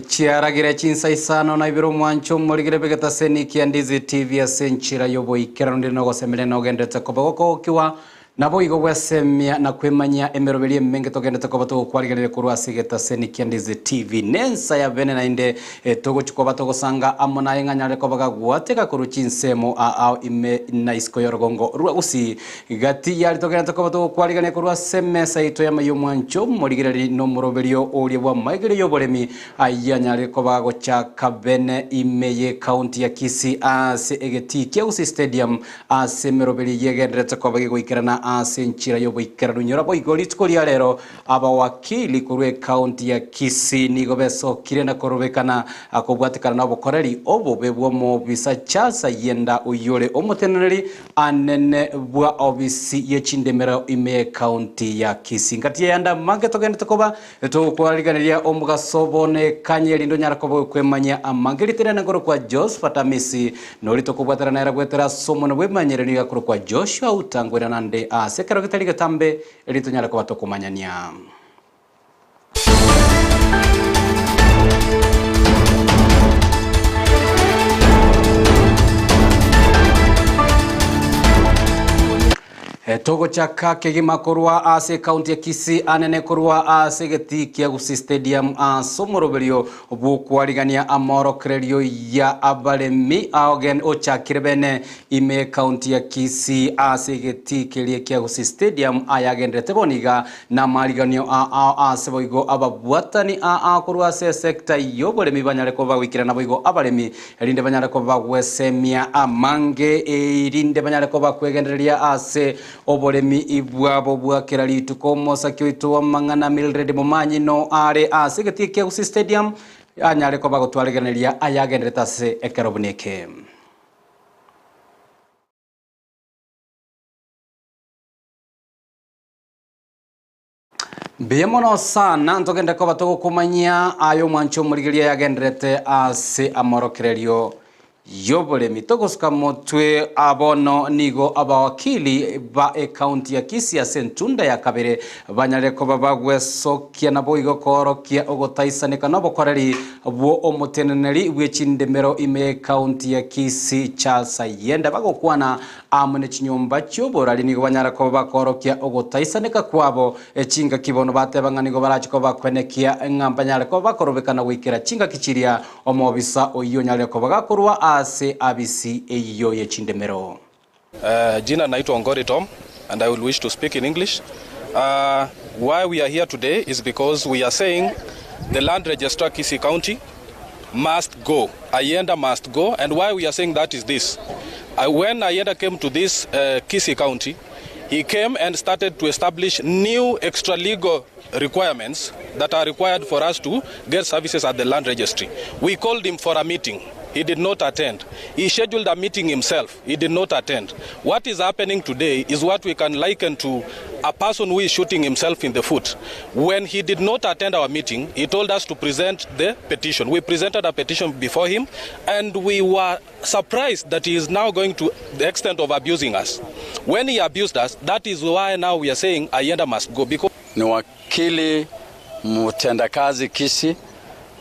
Chiaragire chinsa isano na ibere omwancho omorigere bw'egetaseni kia Ndizi TV ase enchera y'oboikeranu ndire nogosemeria na ogenderete koba gokogokiwa Naboigo gwesemia na kwemanyia emeroberio emenge togenderete koba togokwarigereria korwa ase egetaseni kia Ndizi TV. Nensa ya bene naende togochia koba togosanga amo naye ng'a nyare koba gagwateka korwa chinsemo ao ime na isiko y'orogongo rwa Gusii. Gati yaria togenderete koba togokwarigania korwa ase emesa yaito y'amaiyo omwancho omorigereri nomoroberio oria bw'amaigerio y'oboremi ayio anyare koba agochaka bene ime y'ecounty ya Kisii ase egetii kia Gusii Stadium Ase emeroberio eyio egendererete koba gegoikerana ase enchera y'oboikeranu nyora boigo rituko ria rero abawakili korwa ecounty ya Kisii nigo besokire na korobekana kobwatekana nobokoreri obobe bw'omobisa Charles Ayienda oyio ore omoteneneri anene bwa obisi ye chindemero ime y'ecounty ya Kisii. Ngati y'ayande amange togenderete koba Togokwariganiria omogaso bono ekanya erinde onyare koba okwemanyia amange ritirene nkorokwa Josephat Amisi, nori tokobwatana nere goetera ase omonwa bw'emanyereri nigo akorokwa Joshua Utangwera nande ase ekero getari getambe erinde tonyare koba tokomanyania. Togochaka kegima korwa ase ekaunti ya Kisii anene korwa ase egetii kia Gusii Stadium ase omoroberio bw'okwarigania amorokererio ya abaremi aogen ochakire bene ime ekaunti ya Kisii ase egetii keria kia Gusii Stadium ayagenderete bono iga namariganio ao ase boigo ababwatani aa korwa ase esecta y'oboremi banyare koba goikerana boigo abaremi erinde banyare koba bagwesemia amange, erinde banyare koba kwegendereria ase oboremi bwabo bwa kera rituko. Omosaki oito w'amang'ana Mildred Momanyi no are ase egetii kia Gusii Stadium anyare koba gotwaregereria ayagenderete ase ekero buna eke. Mbuya mono sana, ntogende koba togokomanyia aye omwancho omorigereria yagenderete ase amorokererio y'oboremi. Togosuka motwe a bono nigo abawakili ba ecounty ya Kisii ase entunda ya kabere banyarire koba bagwesokia naboigo koorokia ogotaisaneka nobokoreri bwo omoteneneri bwe chindemero ime y'ecounty ya Kisii Charles Ayenda bagokwana Amo ne chinyomba chi'oborari nigo banyara koba bakoorokia ogotaisaneka kwabo chingaki bono bateba ng'a nigo barache koba bakwenekia ng'a mbanyare koba bakorobekana goikera chingaki chiria omobisa oyio onyarire koba gakorwa ase abisi eyio ye chindemero. Jina naitwa Ongori Tom and I will wish to speak in English. Why we are here today is because we are saying the land registrar Kisii County must go. Ayenda must go and why we are saying that is this. When Ayenda came to this Kisii County, he came and started to establish new extra legal requirements that are required for us to get services at the land registry. We called him for a meeting. He did not attend. He scheduled a meeting himself. He did not attend. What is happening today is what we can liken to a person who is shooting himself in the foot. When he did not attend our meeting, he told us to present the petition. We presented a petition before him and we were surprised that he is now going to the extent of abusing us. When he abused us, that is why now we are saying Ayenda must go. Because Ni wakili mtendakazi Kisii,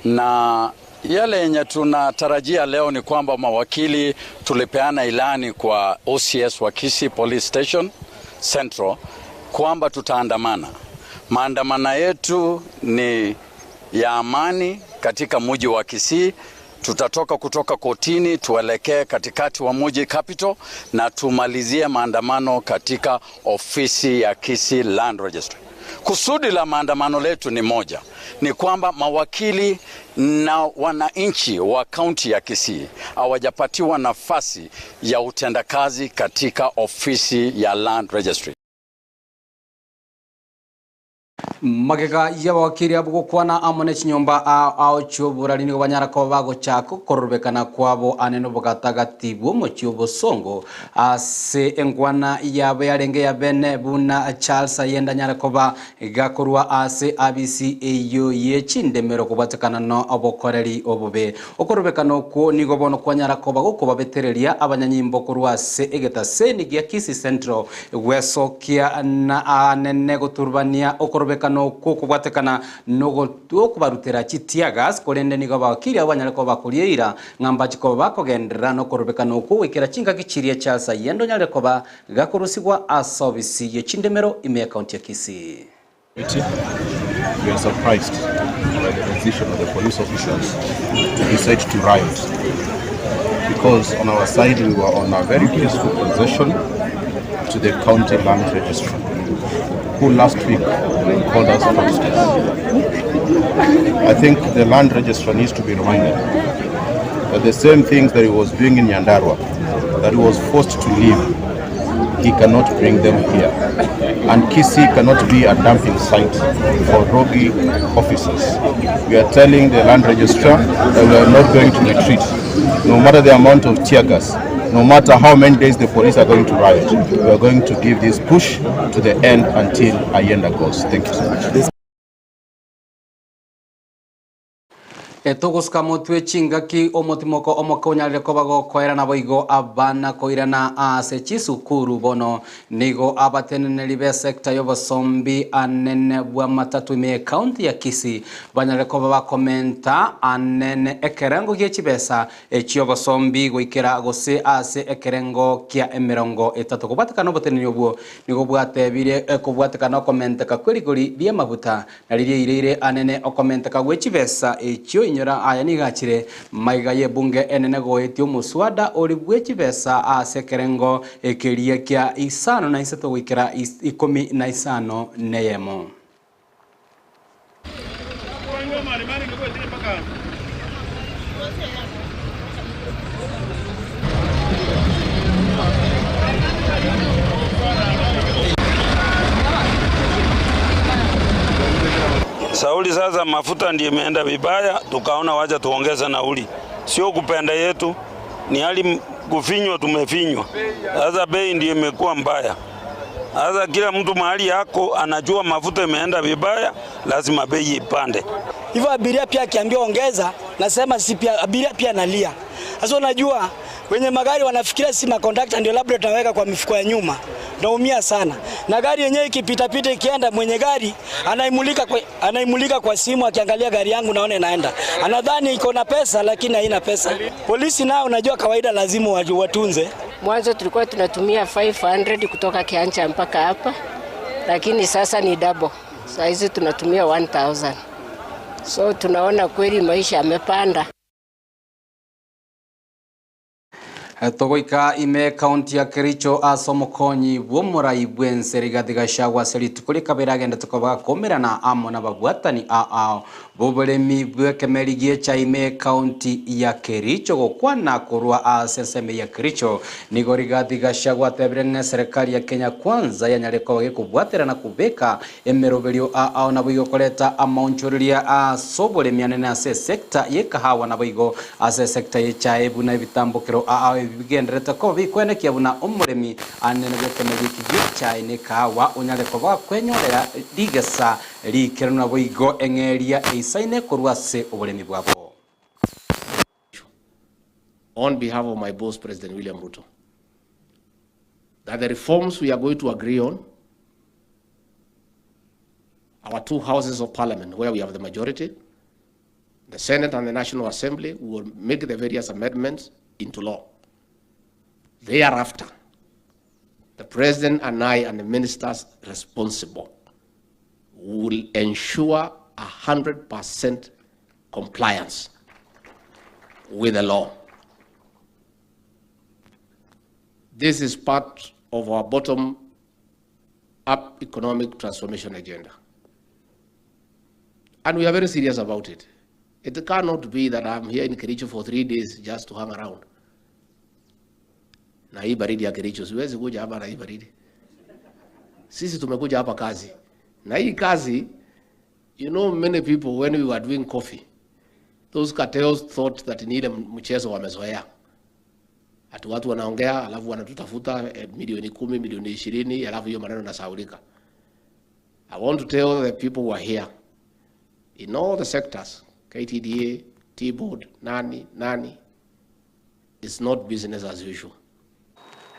na yale yenye tunatarajia leo ni kwamba mawakili tulipeana ilani kwa OCS wa Kisii Police Station Central kwamba tutaandamana. Maandamano yetu ni ya amani katika mji wa Kisii. Tutatoka kutoka kotini tuelekee katikati wa mji capital na tumalizie maandamano katika ofisi ya Kisii Land Registry. Kusudi la maandamano letu ni moja, ni kwamba mawakili na wananchi wa kaunti ya Kisii hawajapatiwa nafasi ya utendakazi katika ofisi ya Land Registry. Magega y'abawakiri abwo gokwana amo ne chinyomba ao chi'oborari nigo banyara koba bagochaka okororobekana kwabo ane nobogatagati bw'omochie obosongo ase enkwana yabo yarenge ya bene buna Charles Ayenda anyare koba gakorwa ase abisi eyio ye chindemero kobwatekana nobokoreri obobe. Okorobekana okwo nigo bono kwanyara koba gokobabetereria abanyanyimbo korwa ase egetaseni gia Kisii Central gwesokia na aanene goturubania okorobekana. okorobekano okwo kobwatekana nokobarutera chiteargas, korende nigo abawakili abwo banyare koba bakoria eira ng'a mbachi koba bakogenderera nokorobekana okwo goikera chingaki chiria Charles Ayende onyarire koba gakorusigwa ase obisi ye chindemero ime ye county ya Kisii. We are surprised by the decision of the police officials to decide to riot because on our side we were on a very peaceful procession to the county land registrar who last week called us fraudsters. I think the land registrar needs to be reminded that the same things that he was doing in Nyandarua, that he was forced to leave, he cannot bring them here. And Kisii cannot be a dumping site for rogue officers. We are telling the land registrar that we are not going to retreat, no matter the amount of tear gas, no matter how many days the police are going to riot. We are going to give this push to the end until Ayenda goes. Thank you so much. Etogosuka motwe chingaki omotimoko omoke onyarire koba gokoera naboigo abana koirana ase chisukuru bono nigo abateneneri b'esector y'obosombi anene bw'amatatu ime y'ecounty ya Kisii banyarire koba bakomenta anene ekerengo gie chibesa chi'obosombi goikera gose ase ekerengo kia emerongo etato. Kobwatekana oboteneneri obwo nigo bwatebire kobwatekana okomenteka kw'erigori ri'amaguta Na riria eira ere anene okomenteka gwe chibesa echio inyora aya nigo achire maiga y'ebunge enene goetia omoswada oria bwe chibesa ase ekerengo ekeria kia isano na isato goikera ikomi na isano neyemo. Sauli sasa mafuta ndiyo imeenda vibaya, tukaona wacha tuongeze nauli, sio kupenda yetu, ni hali kufinywa, tumefinywa. Sasa bei ndiyo imekuwa mbaya. Sasa kila mtu mahali yako anajua mafuta imeenda vibaya, lazima bei ipande. Hivyo abiria pia akiambiwa ongeza, nasema si pia abiria pia analia. Sasa unajua wenye magari wanafikiria si makondakta ndio labda tunaweka kwa mifuko ya nyuma. Naumia sana. Na gari yenyewe ikipita pita ikienda, mwenye gari anaimulika kwa, anaimulika kwa simu akiangalia gari yangu naona inaenda. Anadhani iko na pesa lakini haina pesa. Polisi nao unajua kawaida lazima watunze. Mwanzo tulikuwa tunatumia 500 kutoka Kiancha mpaka hapa, lakini sasa ni double. Saa hizi tunatumia 1000. So tunaona kweli maisha yamepanda. Togoika ime county ya Kericho ase omokonyi bw'omorai bw'ense Rigathi Gachagua ase rituko rikabere agendete koba gakomerana amo nababwatani ao b'oboremi bw'ekemeri gi'echa ime county ya Kericho gokwana korwa ase ensemo ya Kericho nigo Rigathi Gachagua atebire ng'a eserekari ya Kenya Kwanza yanyare koba gekobwaterana kobeka emeroberio ao naboigo koreta amaonchoreria ase oboremi anene ase esector y'ekahawa naboigo ase esector y'echae buna ebitambokero ao ebi bigendererete koba bikwenekia buna omoremi anene bw'ekemeri eki gi'echae na ekahawa onyare koba kwenyorera rigesa riikeranu naboigo eng'eria eisaine korwa ase oboremi bwabo. On behalf of my boss President William Ruto that the reforms we are going to agree on our two houses of parliament where we have the majority the Senate and the National Assembly will make the various amendments into law. Thereafter, the President and I and the ministers responsible will ensure 100% compliance with the law. This is part of our bottom-up economic transformation agenda. And we are very serious about it. It cannot be that I'm here in Kericho for 3 days just to hang around. Na hii baridi ya Kericho, siwezi kuja hapa na hii baridi. Sisi tumekuja hapa kazi. Na hii kazi, you know many people when we were doing coffee, those cartels thought that ni ile mchezo wamezoea. Ati watu wanaongea, alafu wanatutafuta milioni 10, milioni 20, alafu hiyo maneno nasahaulika. I want to tell the people who are here, in all the sectors, KTDA, Tea Board, nani, nani, it's not business as usual.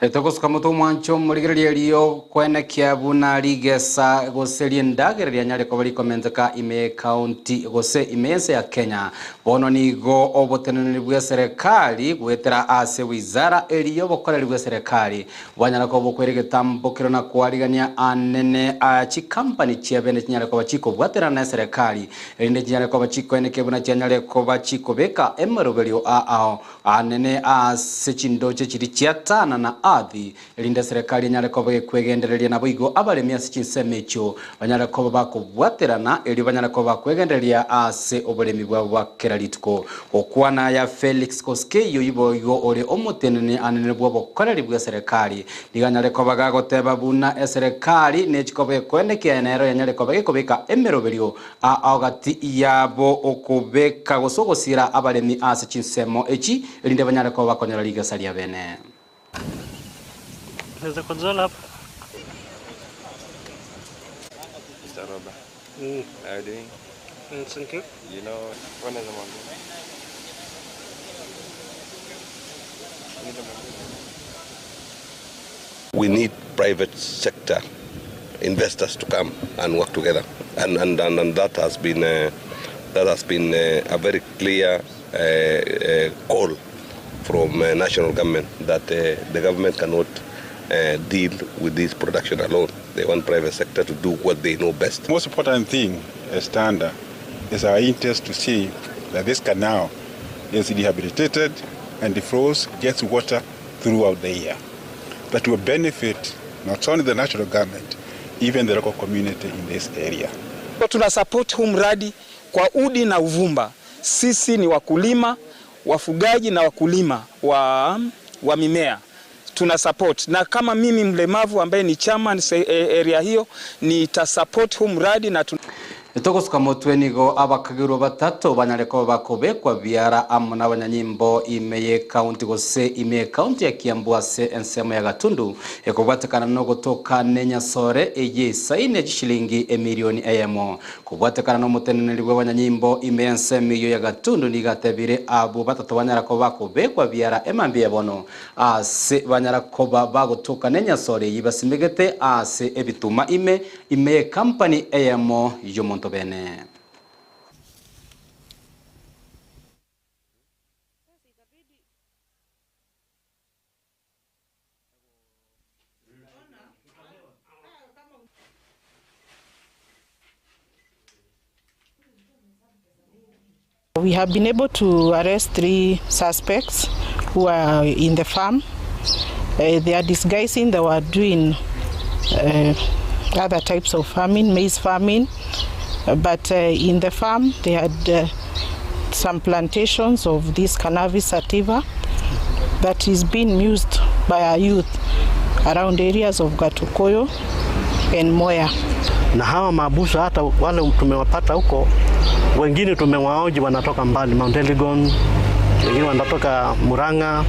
Etogosuka motwe omwancho omorigereria erio koenekia buna rigesa gose ri'endagera rianyare koba rikomenteka ime y'ecounty gose ime y'ense ya Kenya. Bono nigo oboteneneri bw'eserekari goetera ase wizara eria y'obokoreri bw'eserekari bwanyara koba bokoira egetambokero na koarigania anene a chikampani chiabene chinyare koba chikobwaterana neserekari erinde chinyare koba chikoenekia buna chianyare koba chikobeka emeroberio ao Aanene aase chindoche chiria chiatana na Ardhi, erinde eserekari enyare koba gekwegendereria naboigo abaremi ase chinsemo echio banyare koba bakobwaterana, erio banyare koba bakwegendereria ase oboremi bwabo bwa kera rituko. Gokwana aya Felix Koskei oyio boigo ore omoteneneri anene bw'obokoreri bw'eserekari, nigo anyare koba gagoteba buna eserekari nechikoba ekoenekia nero yanyare koba gekobeka emeroberio Ao gati yabo okobeka gose ogosiira abaremi ase chinsemo echi, erinde banyare koba bakonyora rigesa riabene. We need private sector investors to come and work together and, and, and, and that has been, uh, that has been uh, a very clear uh, uh, call from uh, national government that uh, the government cannot uh, deal with this production alone. They want private sector to do what they know best. Most important thing as Tanda is our interest to see that this canal is rehabilitated and the flows gets water throughout the year. That will benefit not only the national government, even the local community in this area. Tuna support huu mradi kwa udi na uvumba. Sisi ni wakulima, wafugaji na wakulima wa, wa mimea tuna support, na kama mimi mlemavu ambaye ni chairman area hiyo nita support huu mradi na tuna Togosuka motwe nigo abakagerwa batato banyare koba bakobekwa biara amo n'abanyanyimbo ime y'ekaunti gose ime y'ekaunti ya Kiambu ase ensemo ya Gatundu ekobwatekana nogotoka nenyasore eye isaine chishilingi emilioni eyemo kobwatekana n'omoteneneri bw'abanyanyimbo ime y'ensemo eyio ya Gatundu nigo atebire abwo batato banyara koba bakobekwa biara emambia bono ase banyara koba bagotoka nenyasore eyio basimegete ase ebituma ime ime y'ekampani eyemo y'omonto bene. We have been able to arrest three suspects who are in the farm. Uh, they are disguising they were doing uh, other types of farming, maize farming. But uh, in the farm, they had uh, some plantations of this cannabis sativa that is being used by our youth around areas of Gatukoyo and Moya. Na hawa maabusu hata wale tumewapata huko, wengine tumewaoji wanatoka mbali, Mount Elgon, wengine wanatoka Murang'a,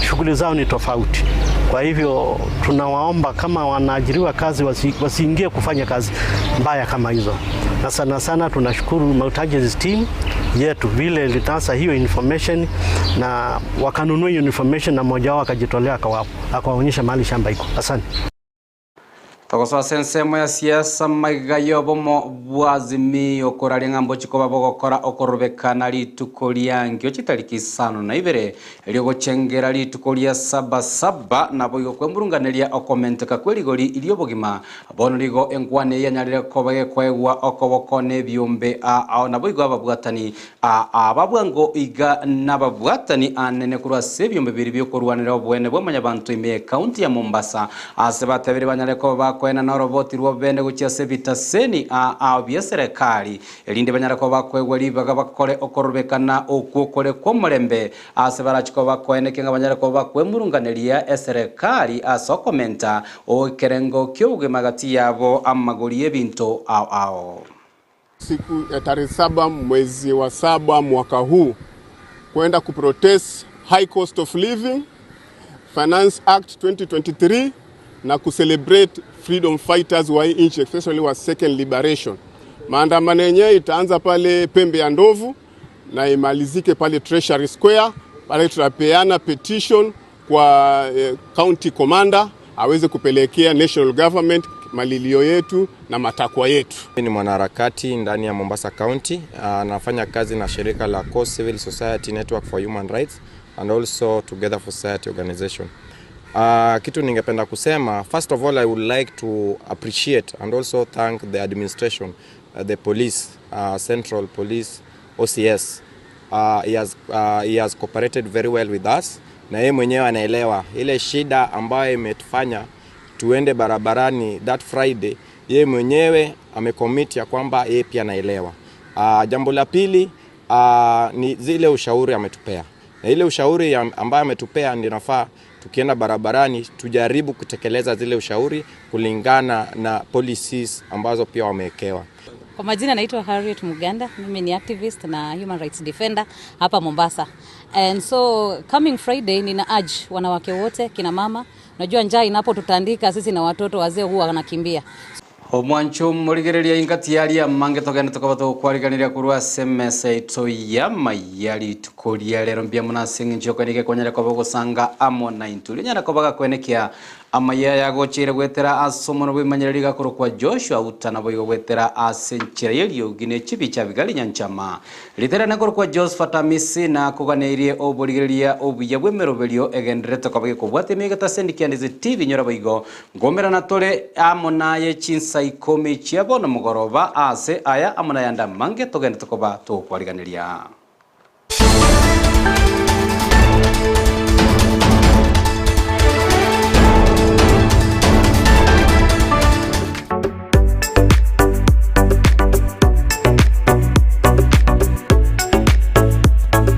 shughuli zao ni tofauti. Kwa hivyo tunawaomba kama wanaajiriwa kazi wasi, wasiingie kufanya kazi mbaya kama hizo, na sana sana tunashukuru Mount team yetu vile ilitasa hiyo information na wakanunua hiyo information, na mmoja wao akajitolea akawaonyesha mahali shamba iko. Asante. Togosoa ase ensemo ya siasa maiga y'obomo bwa Azimio koraria ng'a mbochi koba bogokora okorobekana rituko riangio chitariki isano na ibere erio gochengera rituko ria sabasaba nabo igo kwemurunganeria okomenteka kwa rigori ri'obogima bono nigo enkwana eye yanyarire koba gekoegwa okoboko na ebiombe ao nabo igo ababwatani ababwango iga nababwatani anene korwa ase ebiombe biri biokorwanera oboene bwa omonyabanto ime ekaunti ya Mombasa ase batebire banyare koba bakoena na oroboti rwa bene gochia ase ebitaseni ao bia serikali erinde banyare koba bakoegwa ribaga bakore okorobekana okwo kore kwa omorembe ase barachi koba bakoeneke ng'a banyare koba bakwemurunganeria eserikali ase okomenta oekerengo kia obogima gati yabo amagori y'ebinto ao ao. Siku ya tarehe 7 mwezi wa 7 mwaka huu kwenda kuprotest high cost of living, Finance Act 2023 na kucelebrate freedom fighters wa hii nchi especially wa second liberation. Maandamano yenyewe itaanza pale Pembe ya Ndovu na imalizike pale Treasury Square. Pale tutapeana petition kwa county commander aweze kupelekea national government malilio yetu na matakwa yetu. Mimi ni mwanaharakati ndani ya Mombasa County. Nafanya kazi na shirika la Coast Civil Society Network for Human Rights and also Together for Society Organization. Kitu ningependa kusema, first of all I would like to appreciate and also thank the administration, the police, Central Police, OCS. He has cooperated very well with us, na yeye mwenyewe anaelewa ile shida ambayo imetufanya tuende barabarani that Friday. Yeye mwenyewe amecommit ya kwamba yeye pia anaelewa. Jambo la pili ni zile ushauri ametupea, na ile ushauri ambayo ametupea ndio nafaa tukienda barabarani tujaribu kutekeleza zile ushauri kulingana na policies ambazo pia wamewekewa. Kwa majina naitwa Harriet Muganda, mimi ni activist na human rights defender hapa Mombasa. And so coming Friday nina urge wanawake wote, kina mama, unajua njaa inapotutandika sisi na watoto wazee huwa wanakimbia. Omwancho morigereria ingati yaria mange togende tukaba tukwariganĩria korwa ase emesa yaito ya maiya rituko ria rero mbia mono ase eng'encho yokoeneka ekonyara koba ogosanga amo na intwe. Riria onyara koba gakwenekia amaiya yagocheire goetera ase omono bw'emanyereri gakorokwa Joshua Uta naboigo goetera ase enchera y'eriogi ne chibicha bigari nyanchama. Riterane korokwa Josephat Amisi na koganeirie oborigereria obuya bw'emeroberio egenderete koba gekobwatia emegeta ase Endikia Ndizi TV nyora boigo nkomerana tore amo naye chinsa ikomi chia bono mogoroba ase aya amo nayande amange togenderete koba tokwariganeria.